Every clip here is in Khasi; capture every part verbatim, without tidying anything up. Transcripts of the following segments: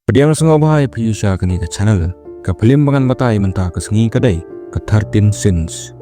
Pdiang sngewbha ïa phi sha kane ka channel. Ka phlim ba ngan batai mynta ka sngi ka dei ka thirteen Sins.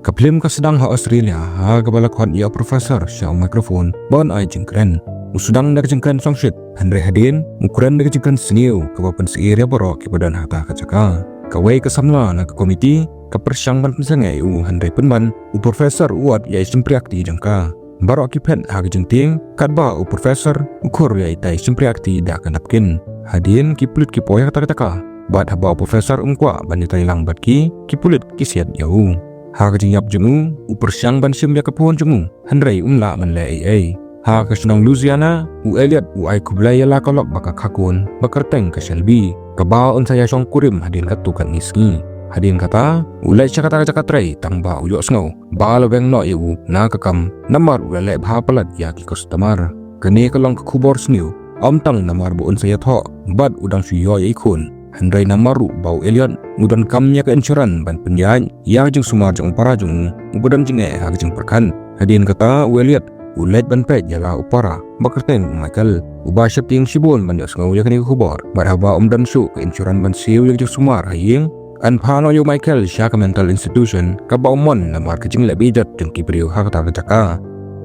Ka phlim ka sdang ha Australia, ha kaba la khot ïa u professor sha u microphone ban ai jingkren. U sdang da ka jingkren sngewsih, hynrei hadien u kren da ka jingkren sniew kaba pynsyier ïa baroh kiba don ha kata ka jaka. Kawei ka samla na ka komiti ka pyrshang ban pynsangeh ïa u, hynrei pynban u professor u wad ïa i shympriahkti jong ka. Baroh ki phet ha ka jingtieng, katba u professor u khur ïa itai i shympriahkti da ka napkin. Hadien ki pulit ki poi ha kata ka jaka, bad haba u professor um kwah ban ïatrei lang bad ki, ki pulit ki siat ïa u. Ha ka jingïap jong u, u pyrshang ban shim ïa ka phone jong u, hynrei um lah ban leh ei ei. Ha ka shnong Louisiana, u Elliot u ai khublei ïa la ka lok ba ka khakun ba kyrteng ka Shelby, kaba un sa ïashong kurim hadien katto katne sngi. Hadien kata, u leit sha kata ka jaka trei tang ba u ïohsngew ba la weng noh ïa u na ka kam, namar u la leh bha palat ïa ki customer. Kane ka long ka khubor sniew, ym tang namar ba un sa ïathoh bad u dang shu ïoh ïa i khun, hynrei namar ruh ba u Elliot u donkam ïa ka insurance ban pynïaid ïa ka jingsumar jong u para jong u, uba don jingeh ha ka jingpyrkhat. Hadien kata u Elliot u leit ban peit ïa la u para ba kyrteng u Michael, uba sheptieng shibun ban ïohsngew ïa kane ka khubor. Bad haba um don shuh ka insurance ban siew ïa ka jingsumar ha ïing, yn phah noh ïa u Michael sha ka mental institution kaba u mon namar ka jingleh bejot jong ki briew ha kata ka jaka.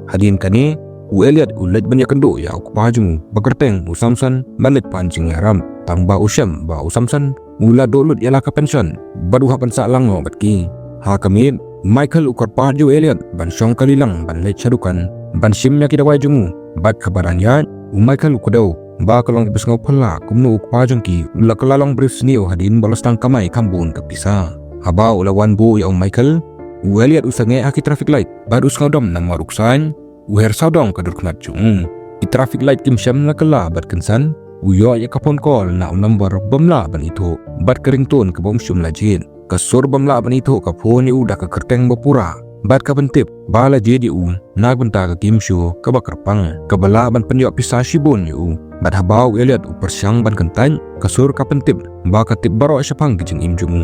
Hadien kane, u Elliot u leit ban ïakynduh ïa u kpa jong u ba kyrteng u Samson ban leit pan jingïarap, tang ba u shem ba u Samson u la duh lut ïa la ka pension bad u hap ban sah lang noh bad ki. Ha ka miet, u Michael u kyrpad ïa u Elliot ban shong kali lang ban leit sha dukan ban shim ïa ki dawai jong u. Bad kaba dang ïaid, u Michael u kdew ba ka long kaba sngewphylla kumno u kpa jong ki u la kylla long briew sniew hadien ba u la sdang kamai kham bun ka pisa. Haba u la wan buh ïa u Michael, u Elliot u sangeh ha ki traffic light bad u sngewdom namar u ksain u her sawdong ka dur khmat jong u. Ki traffic light kim shym la kylla bad kynsan u ïoh ïa ka phone call na u number bym lah ban ithuh bad ka ringtone kaba um shym la jied. Ka sur bym lah ban ithuh ka phone ïa u da ka kyrteng ba pura bad ka pyntip ba la jied ïa u na ka bynta ka game show kaba kyrpang, kaba lah ban pynïoh pisa shibun ïa u. Bad haba u Elliot u pyrshang ban kyntait, ka sur ka pyntip ba ka tip baroh shaphang ka jingim jong u,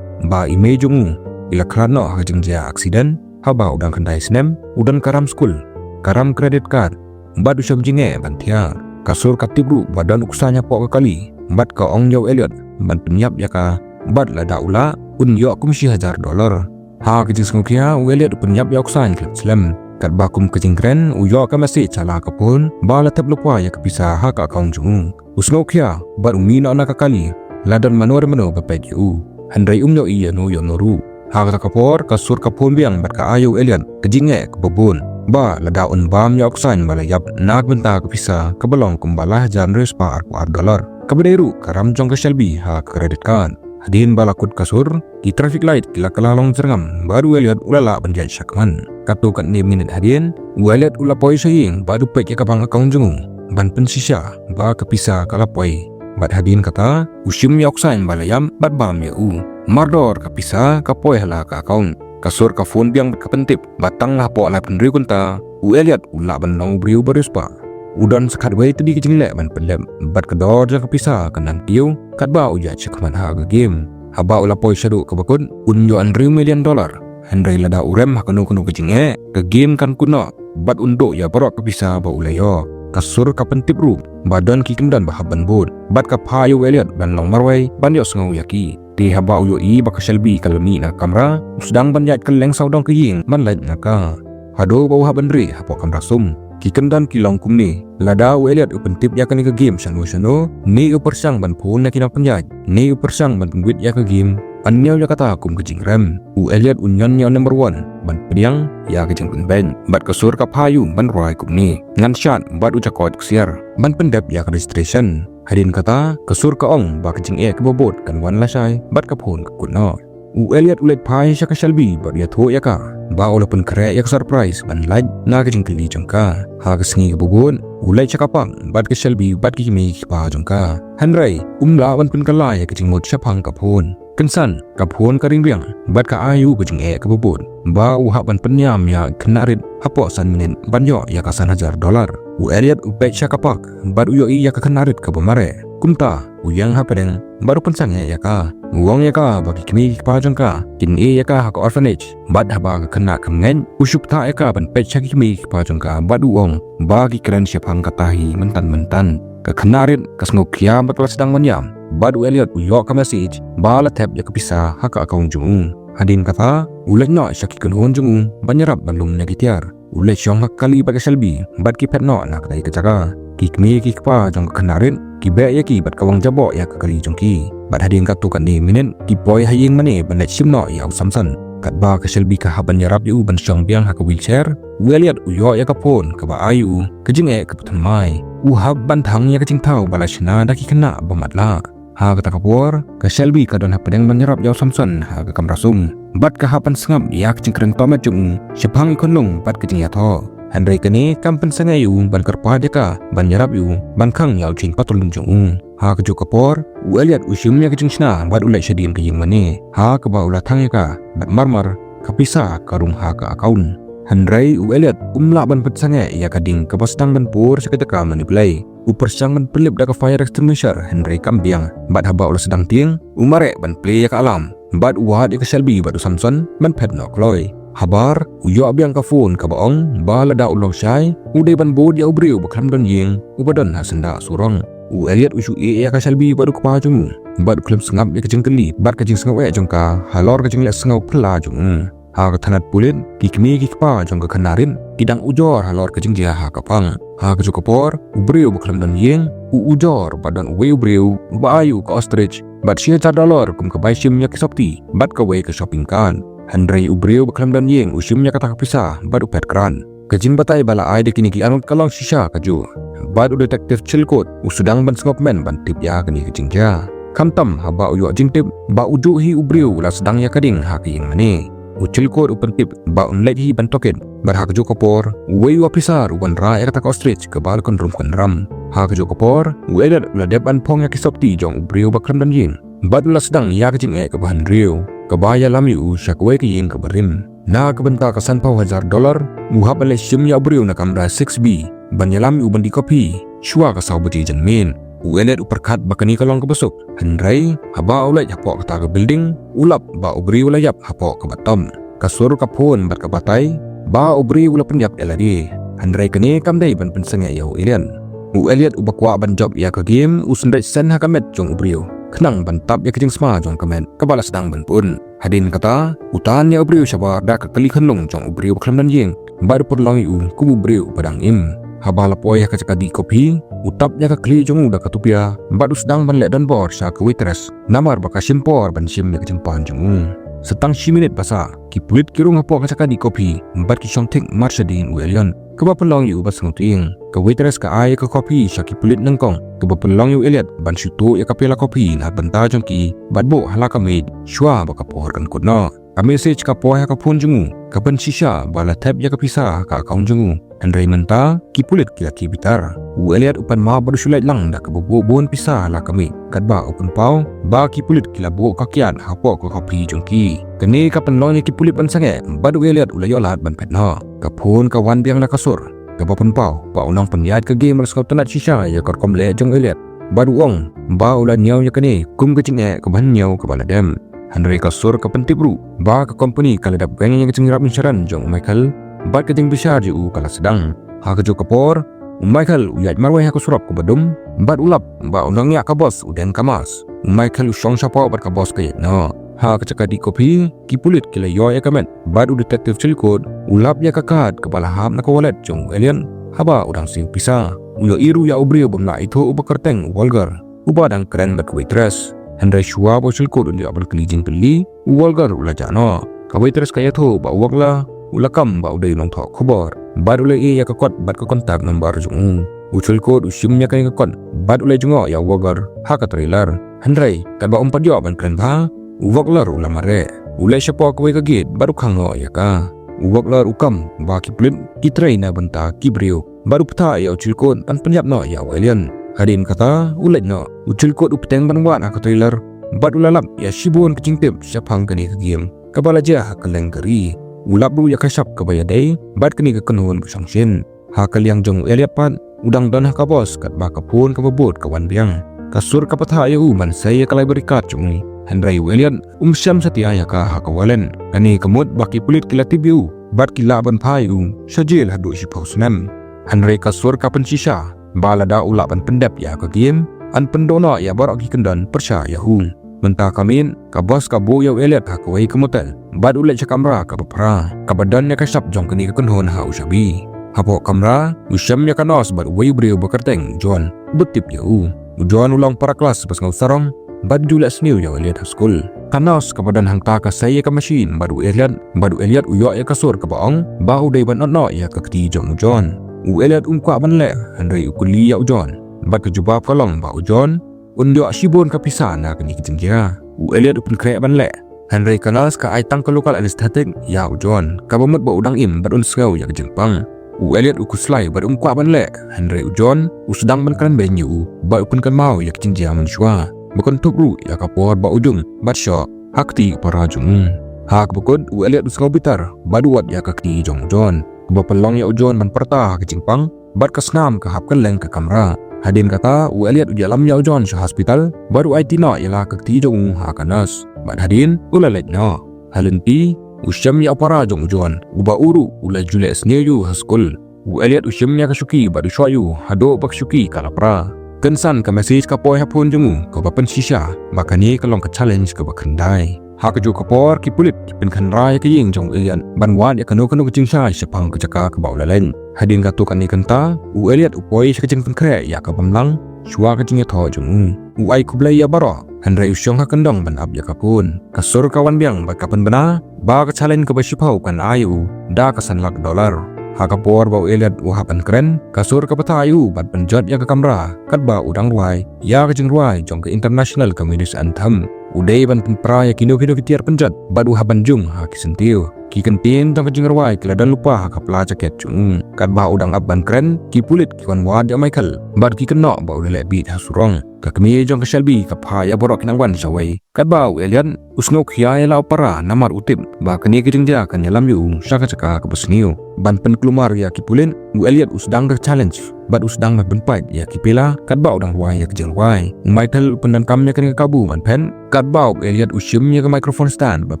ba i mei jong u i la khlad noh ha ka jingjia accident haba u dang khyndai snem, u don ka ram skul, ka ram credit card, bad u shong jingeh ban thiah. Ka sur ka tip ruh ba don u ksain hapoh ka kali bad ka ong ïa u Elliot ban pynïap ïa ka, bad lada u lah un ïoh kum shi hajar dollar. Ha ka jingsngewkhia u Elliot u pynïap ïa u ksain khlem slem. Katba kum ka jingkren u ïoh ka message ha la ka phone ba la thep lypa ïa ka pisa ha ka account jong u. U sngewkhia bad u mih noh na ka kali, la don mano re mano ba peit ïa u, hynrei um ïohi ïano ïano ruh. Ha kata ka por ka sur ka phone biang bad ka ai ïa u Elliot ka jingeh kaba bun ba lada un bam ïa u ksain ba la ïap na ka bynta ka pisa kaba long kumba lai hajar hynriew spah arphew ar dollar, kaba dei ruh ka ram jong ka Shelby ha ka credit card. Hadien ba la kut ka sur, ki traffic light ki la kylla long jyrngam bad u Elliot u la lah ban ïaid shakhmat. Katto katne minit hadien, u Elliot u la poi sha ïing bad u peit ïa ka bank account jong u ban pynshisha ba ka pisa ka la poi. Bad hadien kata u shim ïa u ksain ba la ïap bad bam ïa u. Mardor ka pisa ka poi ha la ka account. Ka sur ka phone biang bad ka pyntip ba tang hapoh laiphew hynriew kynta u Elliot u lah ban long u briew ba riewspah. U don sa khatwei tylli ka jingleh ban pyndep bad ka dor jong ka pisa kan nang kiew katba u ïaid shakhmat ha ka game. Haba u la poi shaduh kaba kut, un ïoh hynriew million dollar. Hynrei lada u rem ha kano kano ka jingeh, ka game kan kut noh bad un duh ïa baroh ka pisa ba u la ïoh. Ka sur ka pyntip ruh ba don ki kyndon ba hap ban bud bad ka phah ïa u Elliot ban long marwei ban ïohsngew ïa ki. Te haba u ïohi ba ka Shelby ka la mih na ka kamra, u sdang ban ïaid kylleng sawdong ka ïing ban leit na ka. Haduh ba u hap ban rieh hapoh kamra sum. Ki kyndon ki long kumne: lada u Elliot u pyntip ïa kane ka game shano shano, ne u pyrshang ban phone na ki nongpynïaid, ne u pyrshang ban pynwit ïa ka game, yn ñiew ïa kata kum ka jingrem. U Elliot un ñion ïa u number one ban pdiang ïa ka jingpynbeit, bad ka sur ka phah ïa u ban rwai kumne: Ngan shad bad u jakot ksiar ban pyndep ïa ka registration. Hadien kata ka sur ka ong ba ka jingeh kaba bud kan wan lashai bad ka phone ka kut noh. U Elliot u leit phai sha ka Shelby bad u ïathuh ïa ka ba u la pynkhreh ïa ka surprise ban lait na ka jingkylli jong ka. Ha ka sngi kaba bud u leit sha ka park bad ka Shelby bad ki kmie ki kpa jong ka. Hynrei um lah ban pynkylla ïa ka jingmut shaphang ka phone. Kynsan ka phone ka ring biang bad ka ai ïa u ka jingeh kaba bud ba u hap ban pynïam ïa ka khynnah rit hapoh san minit ban ïoh ïa ka san hajar dollar. U Elliot u peit sha ka park bad u ïohi ïa ka khynnah rit kaba mareh. Kumta u ïeng hapdeng bad u pynsangeh ïa ka. U ong ïa ka ba ki kmie ki kpa jong ka kin ïeh ïa ka ha ka orphanage. Bad haba ka khynnah ka ngeit, u shu ktah ïa ka ban peit sha ki kmie ki kpa jong ka bad u ong ba ki kren shaphang kata hi mynta mynta. Ka khynnah rit ka sngew khia bad ka la sdang ban ïam, bad u Elliot u ïoh ka message ba la thep ïa ka pisa ha ka account jong u. Hadien kata, u leit noh sha ki kynhun jong u ban ïarap ban lum na ki tiar. U leit shong ha ka kali bad ka Shelby bad ki phet noh na kata ka jaka. Ki kmie ki kpa jong ka khynnah rit ki beh ïa ki bad ka wang jaboh ïa ka kali jong ki. Bad hadien katto katne minit ki poi ha ïing mane ban leit shim noh ïa u Samson. Katba ka Shelby ka hap ban ïarap ïa u ban shong biang ha ka wheelchair, u Elliot u ïoh ïa ka phone kaba ai ïa u ka jingeh kaba thymmai. U hap ban thang ïa ka jingthaw ba la shna da ki khynnah ba matlah. Ha kata ka por, ka Shelby ka don hapdeng ban ïarap ïa u Samson ha ka kamra sung. Bad ka hap ban sngap ïa ka jingkren tohmet jong u shaphang i khunlung bad ka jingïathoh. Hynrei kane kam pynsangeh ïa u ban kyrpad ïa ka ban ïarap ïa u ban khang ïa u chain patulun jong u. Ha kajuh ka por, u Elliot u shim ïa ka jingshna bad u leit shadien ka ïing mane, ha kaba u la thang ïa ka, bad marmar ka pisa ka rung ha ka account. Hynrei u Elliot um lah ban pynsangeh ïa ka ding kaba sdang ban pur sha ka jaka mane blei. U pyrshang ban pynlip da ka fire extinguisher hynrei kam biang. Bad haba u la sdang tieng, u mareh ban plie ïa ka alarm. Bad u wad ïa ka Shelby bad u Samson ban phet noh kloi. Habar, u ïoh biang ka phone kaba ong ba lada u long shai, u dei ban bud ïa u briew ba khlem don ïing uba don ha syndah surok. U Elliot u shu ïeh ïa ka Shelby bad u kpa jong u. Bad u khlem sngap ïa ka jingkylli bad ka jingsngew eh jong ka halor ka jingleh sngew phylla jong u. Ha ka thanat pulit, ki kmie ki kpa jong ka khynnah rit ki dang ujor halor ka jingjia ha ka pang. Ha kajuh ka por, u briew ba khlem don ïing u ujor bad don uwei u briew ba ai ïa u ka ostrich bad shi hajar dollar kum ka bai shim ïa ki sopti bad kawei ka shopping cart. Hynrei u briew ba khlem don ïing u shim ïa kata ka pisa bad u phet krat. Ka jingbatai ba la ai da kine ki arngut ka long shisha kajuh. Bad u detective Chilcote u sdang ban sngewkmen ban tip ïa kane ka jingjia. Khamtam haba u ïoh jingtip ba u juh hi u briew u la sdang ïa ka ding ha ka ïing mane. U Chilcote u pyntip ba un leit hi ban tohkit. Bad ha kajuh ka por, uwei u ophisar u wanrah ïa kata ka ostrich kaba la kynrum kynram. Ha kajuh ka por, u Elliot u la dep ban phong ïa ki sopti jong u briew ba khlem don ïing. Bad u la sdang ïa ka jingeh kaba hynriew kaba ïalam ïa u sha kawei ka ïing kaba rim. Na ka bynta ka sanphew hajar dollar, u hap ban leit shim ïa u briew na kamra six B ban ïalam ïa u ban dih kopi shuwa ka saw baje janmiet. U Elliot u pyrkhat ba kane ka long kaba suk. Hynrei haba u leit hapoh kata ka building, u lap ba u briew u la ïap hapoh kaba tom. Ka sur ka phone bad ka batai ba u briew u la pynïap ïa lade. Hynrei kane kam dei ban pynsangeh ïa u Elliot. U Elliot uba kwah ban jop ïa ka game u synreit shen ha ka met jong u briew khnang ban tap ïa ka jingsma jong ka met kaba la sdang ban pun. Hadien kata, u tan ïa u briew shabar da ka kali khunlung jong u briew ba khlem don ïing bad u pynlong ïa u kum u briew ba dang im. Haba la poi ha ka jaka dih kopi, u tap ïa ka khlieh jong u da ka tupia bad u sdang ban leh donbor sha ka waitress namar ba ka shim por ban shim ïa ka jingpan jong u. Sa tang shi minit ba sah, ki pulit ki rung hapoh ka jaka dih kopi bad ki shong thik marshadien u Elliot, kaba pynlong ïa u ba sngewtieng. Ka waitress ka ai ïa ka kopi sha ki pulit nyngkong, kaba pynlong ïa u Elliot ban shu tuh ïa ka pyala kopi na bynta jong ki bad buh ha la ka miej shuwa ba ka por kan kut noh. Ka message ka poi ha ka phone jong u ka pynshisha ba la thep ïa ka pisa ha ka account jong u. Hynrei mynta ki pulit ki la khie bitar. U Elliot u pan map bad u shu leit lang da kaba buh bun pisa ha la ka miej, katba u pynpaw ba ki pulit ki la buh ka kiad hapoh ka kopi jong ki. Kane ka pynlong ïa ki pulit ban sangeh bad u Elliot u la ïoh lad ban phet noh. Ka phone ka wan biang na ka sur kaba pynpaw ba u nongpynïaid ka game u la sngewtynnat shisha ïa ka rukom leh jong u Elliot bad u ong ba u la ñiew ïa kane kum ka jingeh kaba hynñiew kaba la dem. Hynrei ka sur ka pyntip ruh ba ka company ka la dep weng ïa ka jingïarap insurance jong u Michael bad ka jingbishar jong u ka la sdang. Ha kajuh ka por, u Michael u ïaid marwei ha ka surok kaba dum bad u lap ba u nongñiah ka boss u deng ka mask. U Michael u shong shapoh bad ka boss ka ïaid noh. Ha ka jaka dih kopi, ki pulit ki la ïoh ïa ka met bad u detective Chilcote u lap ïa ka card kaba la hap na ka wallet jong u Elliot haba u dang siew pisa. U ïohi ruh ïa u briew bym lah ithuh uba kyrteng u Walker, uba dang kren bad ka waitress. Hynrei shuwa ba u Chilcote u ïoh ban kylli jingkylli, u Walker u la jah noh. Ka waitress ka ïathuh ba u Walker u la kam ba u dei u nongthoh khubor bad u la ïeh ïa ka kot bad ka contact number jong u. U Chilcote u shim ïa kane ka kot bad u la jngoh ïa u Walker ha ka trailer. Hynrei katba um pat ïoh ban kren bha, u Walker u la mareh. U leit shapoh kawei ka gate bad u khang noh ïa ka. U Walker u kam ba ki pulit ki trei na bynta ki briew bad u pynthah ïa u Chilcote ban pynïap noh ïa u Elliot. Hadien kata u leit noh. U Chilcote u bteng ban wad ha ka trailer bad u la lap ïa shibun ka jingtip shaphang kane ka game kaba la jia ha kylleng ka ri. U lap ruh ïa ka shap kaba ïadei bad kane ka kynhun ba shongshit. Ha ka liang jong u Elliot pat, u dang don ha ka boss katba ka phone kaba bud ka wan biang. Ka sur ka pynthah ïa u ban sei ïa ka library card jong u. Hynrei u Elliot um shem satia ïa ka ha ka wallet. Kane ka mut ba ki pulit ki la tip ïa u bad ki lah ban phah ïa u sha jel haduh shiphew snem. Hynrei ka sur ka pynshisha ba lada u lah ban pyndep ïa ka game, yn pynduh noh ïa baroh ki kyndon pyrshah ïa u. Mynta ka miet, ka boss ka buh ïa u Elliot ha kawei ka motel bad u leit sha kamra kaba phra, kaba don ïa ka shap jong kane ka kynhun ha u shabi. Hapoh kamra, u shem ïa ka nurse bad uwei u briew ba kyrteng John, ba tip ïa u. U John u long para klas ba sngewsarong bad ju leh sniew ïa u Elliot ha skul. Ka nurse kaba don hangta ka sei ïa ka machine bad u Elliot, bad u Elliot u ïoh ïa ka sur kaba ong ba u dei ban ot noh ïa ka kti jong u John. U Elliot um kwah ban leh, hynrei u kylli ïa u John, bad ka jubab ka long ba u John un ïoh shibun ka pisa na kane ka jingjia. U Elliot u pynkhreh ban leh, hynrei ka nurse ka ai tang ka local anesthetic ïa u John, kaba mut ba u dang im bad un sngew ïa ka jingpang. U Elliot u khuslai bad um kwah ban leh, hynrei u John u sdang ban kren beiñ ïa u bad u pynkynmaw ïa ka jingjia mynshuwa, ba kynthup ruh ïa ka por ba u jung bad shoh ha kti u para jong u. Ha kaba kut, u Elliot u sngew bitar bad u wad ïa ka kti jong u John, kaba pynlong ïa u John ban pyrta ha ka jingpang bad ka snam ka hap kylleng ka kamra. Hadien kata, u Elliot u ïalam ïa u John sha hospital bad u aiti noh ïa la ka kti jong u ha ka nurse, bad hadien u la leit noh. Ha lynti, u shem ïa u para jong u John, uba u ruh u la ju leh sniew ïa u ha skul. U Elliot u shim ïa ka shuki bad u shoh ïa u haduh ba ka shuki ka la pra. Kynsan ka message ka poi ha phone jong u, kaba pynshisha ba kane ka long ka challenge kaba khyndai. Ha kajuh ka por, ki pulit ki pynkhanra ïa ka ïing jong u Elliot ban wad ïa kano kano ka jingshai shaphang ka jaka kaba u la leit. Hadien katto katne kynta, u Elliot u poi sha ka jingpynkhreh ïa ka bamlang shuwa ka jingïathoh jong u. U ai khublei ïa baroh, hynrei u shong ha kyndong ban ap ïa ka phone. Ka sur ka wan biang bad ka pynbna ba ka challenge kaba shiphew kan ai ïa u da ka san lak dollar. Ha ka por ba u Elliot u hap ban kren, ka sur ka bthah ïa u ban pynjot ïa ka kamra katba u dang rwai ïa ka jingrwai jong ka International Communist Anthem. U dei ban pynpra ïa kino kino ki tiar pynjot bad u hap ban jung ha ki syntiew. Ki kyntien jong ka jingrwai ki la don lypa ha ka pla jaket jong u. Katba u dang ap ban kren, ki pulit ki wan wad ïa u Michael bad ki kynnoh ba u la leh bieit ha surok. Ka kmie jong ka Shelby ka phah ïa baroh ki nongwan shawei. Katba u Elliot u sngew khia ïa la u para namar u tip ba kane ka jingjia kan ïalam ïa u sha ka jaka kaba sniew. Ban pynkulmar ïa ki pulit, u Elliot u sdang da ka challenge bad u sdang ban pynpait ïa ki pila katba u dang rwai ïa ka jingrwai. U Michael u pyndonkam ïa kane ka kabu ban phet katba u Elliot u shim ïa ka microphone stand ban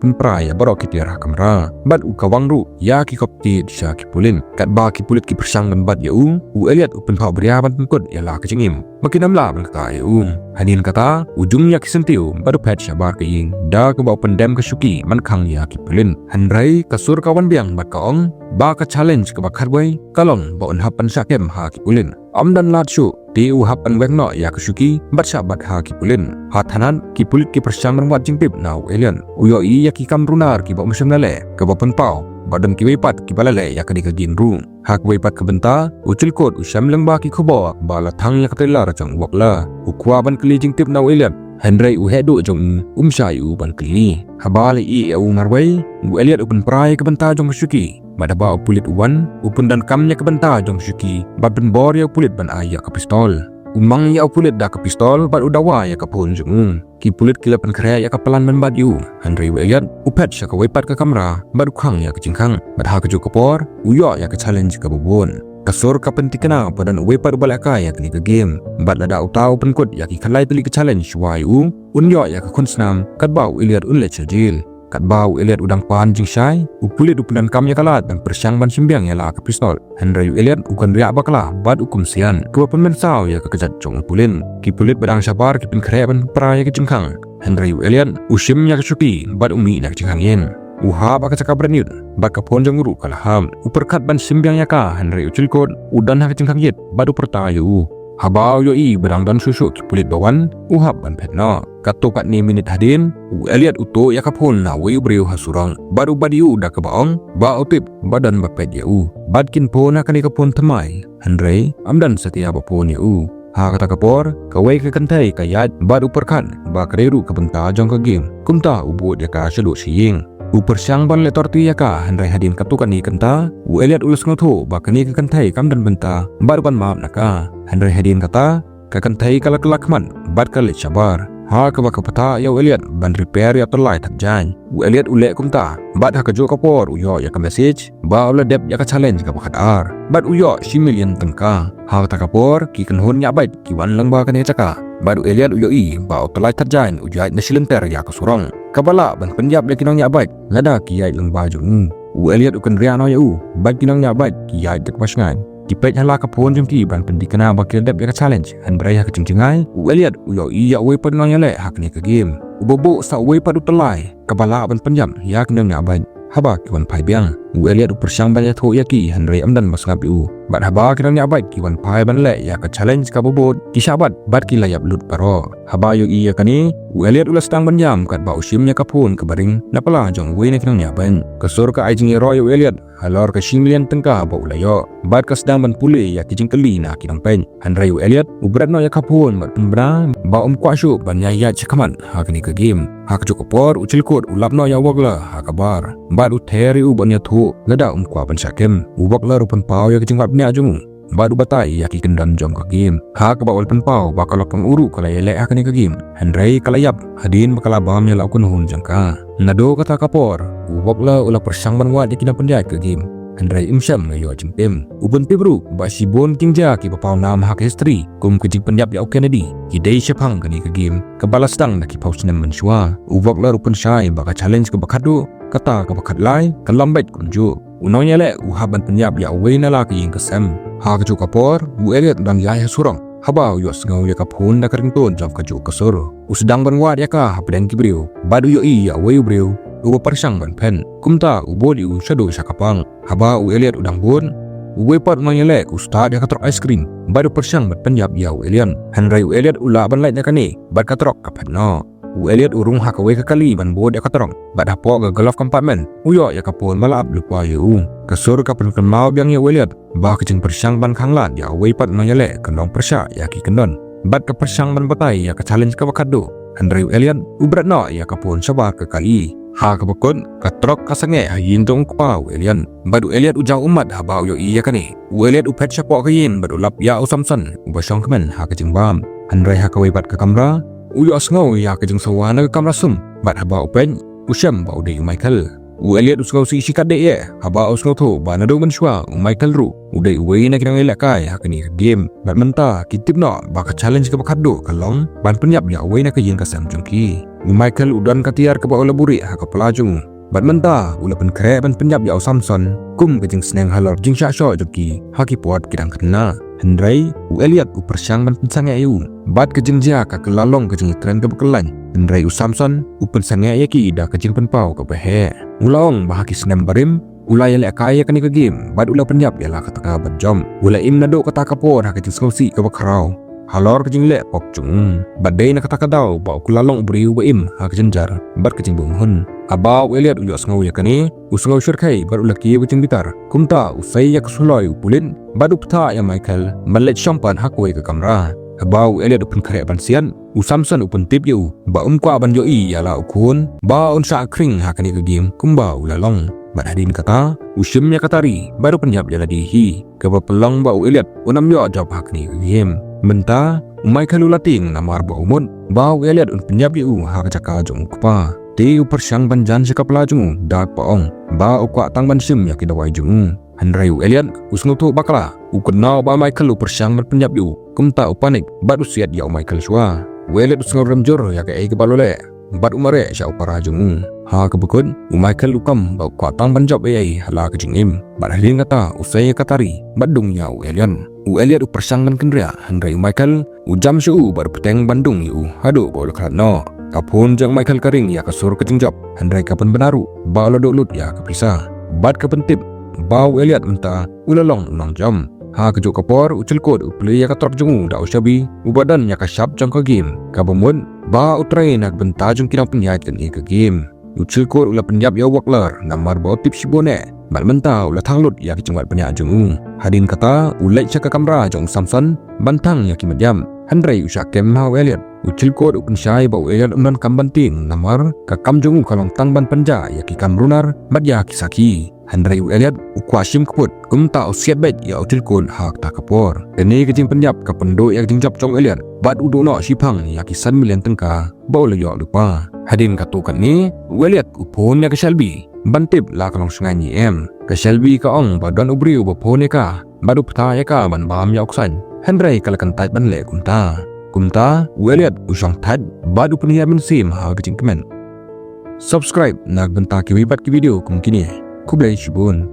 pynpra ïa baroh ki tiar ha kamra bad u kawang ruh ïa ki kop tied sha ki pulit. Katba ki pulit ki pyrshang ban bat ïa u, u Elliot u pynpaw bria ban pynkut ïa la ka jingim ba kin ym lah ban kata ïa u. Hadien kata, u jung ïa ki syntiew bad u phet shabar ka ïing da kaba u pyndem ka shuki ban khang ïa ki pulit. Hynrei ka sur ka wan biang bad ka ong ba ka challenge kaba khatwei ka long ba un hap ban shah kem ha ki pulit. Ym don lad shuh, te u hap ban weng noh ïa ka shuki bad shah bat ha ki pulit. Ha thanat, ki pulit ki pyrshang ban wad jingtip na u Elliot. U ïohi ïa ki kam runar kiba um shym la leh, kaba pynpaw ba don kiwei pat kiba la leh ïa kane ka game ruh. Ha kawei pat ka bynta, u Chilkot u shem lyngba ki khubor ba la thang ïa ka trailer jong u bakla. U kwah ban kylli jingtip na u Elliot, hynrei u heh duh jong u um shah ïa u ban kylli. Haba la ïeh ïa u marwei, u Elliot u pynpra ïa ka bynta jong ka shuki. Bad haba u pulit u wan, u pyndonkam ïa ka bynta jong ka shuki bad pynbor ïa u pulit ban ai ïa ka pistol. U mang ïa u pulit da ka pistol bad u dawa ïa ka phone jong u. Ki pulit ki la pynkhreh ïa ka plan ban bat ïa u, hynrei u Elliot u phet sha kawei pat ka kamra bad u khang ïa ka jingkhang. Bad ha kajuh ka por u ïoh ïa ka challenge kaba bun. Ka sur ka pynthikna ba don uwei pat uba lehkai ïa kane ka game. Bad lada uta u pynkut ïa ki khatlai tylli ki challenge shuwa ïa u, un ïoh ïa ka khun snam katba u Elliot un leit sha jel. Katba u Elliot u dang pan jingshai, u pulit u pyndonkam ïa ka lad ban pyrshang ban shim biang ïa la ka pistol. Hynrei u Elliot u kynriah bakla bad u kumsian, kaba pynmynsaw ïa ka kjat jong u pulit. Ki pulit ba dang shabar ki pynkhreh ban pynpra ïa ka jingkhang, hynrei u Elliot u shim ïa ka shuki bad u mih na ka jingkhang ïing. U hap ha ka jaka bret ñiut bad ka phone jong u ruh ka la hap. U pyrkhat ban shim biang ïa ka, hynrei u Chilkot u don ha ka jingkhang ïit bad u pyrta ïa u. Haba u ïohi ba dang don shuh shuh ki pulit ba wan, u hap ban phet noh. Katto katne minit hadien, u Elliot u tuh ïa ka phone na uwei u briew ha surok bad u bat ïa u da kaba ong ba u tip ba don ba peit ïa u. Bad kin phone ha kane ka phone thymmai, hynrei ym don satia ba phone ïa u. Ha kata ka por, kawei ka kynthei ka ïaid bad u pyrkhat ba ka dei ruh ka bynta jong ka game. Kumta u bud ïa ka shaduh sha ïing. U pyrshang ban leh torti ïa ka, hynrei hadien katto katne kynta, u Elliot u la sngewthuh ba kane ka kynthei kam don bynta bad ban map na ka. Hynrei hadien kata, ka kynthei ka la kylla khmat bad ka leit shabar, ha kaba ka bthah ïa u Elliot ban repair ïa u tyllai thad jaiñ. U Elliot u leh kumta bad ha kajuh ka por u ïoh ïa ka message ba u la dep ïa ka challenge kaba khatar bad u ïoh shi million tyngka. Ha kata ka por ki kynhun ñiah bike ki wan lyngba kane ka jaka bad u Elliot u ïohi ba u tyllai thad jaiñ u ïaid na shi lynter ïa ka surok, kaba lah ban pynïap ïa ki nongñiah bike lada ki ïaid lyngba jong u. U Elliot u kynriah noh ïa u bad ki nongñiah bike ki ïaid da kaba shngaiñ. Ki peit ha la ka phone jong ki ban pyntikna ba ki la dep ïa ka challenge. Hynrei ha ka jingjngai, u Elliot u ïohi ïa uwei pat u nongïaleh ha kane ka game. Uba buh sa uwei pat u tyllai kaba lah ban pynïap ïa ki nongñiah bike. Haba ki wan phai biang, u Elliot u pyrshang ban ïathuh ïa ki, hynrei ym don ba sngap ïa u. Bad haba ki nongñiah bike ki wan phai ban leh ïa ka challenge kaba bud, ki shah bat bad ki la ïap lut baroh. Haba ïohi ïa kane, u Elliot u la sdang ban ïam katba u shim ïa ka phone kaba ring na pla jong uwei na ki nongñiah bike. Ka sur ka ai jingïaroh ïa u Elliot halor ka shi million tyngka ba u la ïoh. Bad ka sdang ban pule ïa ki jingkylli na ki nongpeit. Hynrei u Elliot u bret noh ïa ka phone bad pynbna ba um kwah shuh ban ïaid shakhmat ha kane ka game. Ha kajuh ka por u Chilkot u lap noh ïa u Wagler ha ka bar bad u ther ïa u ban ïathuh lada um kwah ban shah kem. U Wagler u pynpaw ïa ka jingwad bniah jong u bad u batai ïa ki kyndon jong ka game. Ha kaba u la pynpaw ba ka Lock Ong U ruh ka la ïaleh ha kane ka game, hynrei ka la ïap hadien ba ka la bam ïa la u kynhun jong ka. Naduh kata ka por u Wagler u la pyrshang ban wad ïa ki nongpynïaid ka game, hynrei um shym la ïoh jingtim. U pyntip ruh ba shibun ki jingjia kiba paw nam ha ka history, kum ka jingpynïap ïa u Kennedy, ki dei shaphang kane ka game kaba la sdang da ki phew snem mynshuwa. U Wagler u pynshai ba ka challenge kaba khatduh, kata kaba khatlai ka lam beit kumjuh. U nongïaleh u hap ban pynïap ïa uwei na la ka ïing ka sem. Ha kajuh ka por u Elliot u dang ïaid ha surok haba u ïohsngew ïa ka phone da ka ringtone jong kajuh ka sur. U sdang ban wad ïa ka hapdeng ki briew bad u ïohi ïa uwei u briew uba pyrshang ban phet. Kumta u bud ïa u shaduh sha ka pang. Haba u Elliot u dang bud, uwei pat u nongïaleh u start ïa ka trok ice cream bad u pyrshang ban pynïap ïa u Elliot. Hynrei u Elliot u lah ban lait na kane bad ka trok ka phet noh. U Elliot u rung ha kawei ka kali ban bud ïa ka trok bad hapoh ka glove compartment u ïoh ïa ka phone ba la ap lypa ïa u. Ka sur ka pynkynmaw biang ïa u Elliot ba ka jingpyrshang ban khanglad ïa uwei pat u nongïaleh kan long pyrshah ïa ki kyndon bad ka pyrshang ban batai ïa ka challenge kaba khatduh. Hynrei u Elliot u bret noh ïa ka phone shabar ka kali. Ha kaba kut ka trok ka sangeh ha ïing jong u kpa u Elliot. Bad u Elliot u jaw ummat haba u ïohi ïa kane. U Elliot u phet shapoh ka ïing bad u lap ïa u Samson uba shongkmen ha ka jingbam. Hynrei ha kawei pat ka kamra u ïohsngew ïa ka jingsawa na ka kamra sum. Bad haba u peit u shem ba u dei u Michael. U Elliot u sngewsih shikatdei eh haba u sngewthuh ba naduh mynshuwa u Michael ruh u dei uwei na ki nongïalehkai ha kane ka game. Bad mynta ki tip noh ba ka challenge kaba khatduh ka long ban pynïap ïa uwei na ka ïing ka sem jong ki. U Michael u don ka tiar kaba u la buhrieh ha ka pla jong u. Bad mynta u la pynkhreh ban pynïap ïa u Samson kum ka jingsneng halor jingshah shoh jong ki ha ki por ki dang khynnah. Hynrei u Elliot u pyrshang ban pynsangeh ïa u bad ka jingjia ka kylla long ka jingïakren kaba kyllaiñ. Hynrei u Samson u pynsangeh ïa ki da ka jingpynpaw kaba heh. U la ong ba ha ki snem barim u la ïalehkai ïa kane ka game bad u la pynïap ïa la ka tyngka ban jop. U la im naduh kata ka por ha ka jingsngewsih kaba khraw halor ka jingleh pop jong u. Bad dei na kata ka daw ba u kylla long u briew ba im ha ka jynjar bad ka jingbymhun. Haba u Elliot u ïohsngew ïa kane u sngew shyrkhei bad u la kiew ka jingbitar. Kumta u sei ïa ka suloi u pulit bad u pynthah ïa Michael ban leit shong pat ha kawei ka kamra. Haba u Elliot u pynkhreh ban siat, u Samson u pyntip ïa u ba um kwah ban ïohi ïa la u khun ba un shah khring ha kane ka game kumba u la long. Bad hadien kata u shim ïa ka tari bad u pynïap ïa lade hi. Kaba pynlong ba u Elliot un ym ïoh jop ha kane ka game. Mynta u Michael u la tieng namar ba u mut ba u Elliot un pynïap ïa u ha ka jaka jong u kpa. Te u pyrshang ban jan sha ka pla jong u da kaba ong ba u kwah tang ban shim ïa ki dawai jong u. Hynrei u Elliot u sngewthuh bakla, u kynmaw ba Michael u pyrshang ban pynïap ïa u. Kumta u panik bad u siat ïa u Michael shuwa. U Elliot u sngewrem jur ïa kaei kaba u la leh bad u mareh sha u para jong u. Ha kaba kut u Michael u kam ba u kwah tang ban jop ei ei ha la ka jingim. Bad hadien kata u sei ïa ka tari bad dung ïa u Elliot. U Elliot u pyrshang ban kynriah hynrei u Michael u jam sha u bad u bteng ban dung ïa u haduh ba u la khlad noh. Ka phone jong u Michael ka ring ïa ka sur ka jingjop hynrei ka pynbna ruh ba u la duh lut ïa ka pisa. Bad ka pyntip ba u Elliot mynta u la long u nongjam. Ha kajuh ka por u Chilkot u plie ïa ka trok jong u da u shabi uba don ïa ka shap jong ka game. Kaba mut ba u trei na ka bynta jong ki nongpynïaid kane ka game. U Chilkot u la pynïap ïa u Wagler namar ba u tip shibun eh. Bad mynta u la thang lut ïa ki jingwad bniah jong u. Hadien kata u leit sha ka kamra jong u Samson ban thang ïa ki met ïap. Hynrei u shah kem ha u Elliot. U Chilkot u pynshai ba u Elliot um donkam ban tieng namar ka kam jong u ka long tang ban pynjah ïa ki kam runar bad ïa ki sakhi. Hynrei u Elliot u kwah shim kput, kumta u siat beit ïa u Chilkot ha kata ka por. Kane ka jingpynïap ka pynduh ïa ka jingjop jong u Elliot bad u duh noh shiphang ïa ki san million tyngka ba u la ïoh lypa. Hadien katto katne u Elliot u phone ïa ka Shelby ban tip la ka long shngaiñ ne em. Ka Shelby ka ong ba don u briew ba phone ïa ka bad u pynthah ïa ka ban bam ïa u Ksaiñ. Hynrei ka la kyntait ban leh kumta. Kumta u Elliot u shong thait bad u pynhiar mynsiem ha ka jingkmen. Subscribe na ka bynta kiwei pat ki video kum kine. Khublei shibun.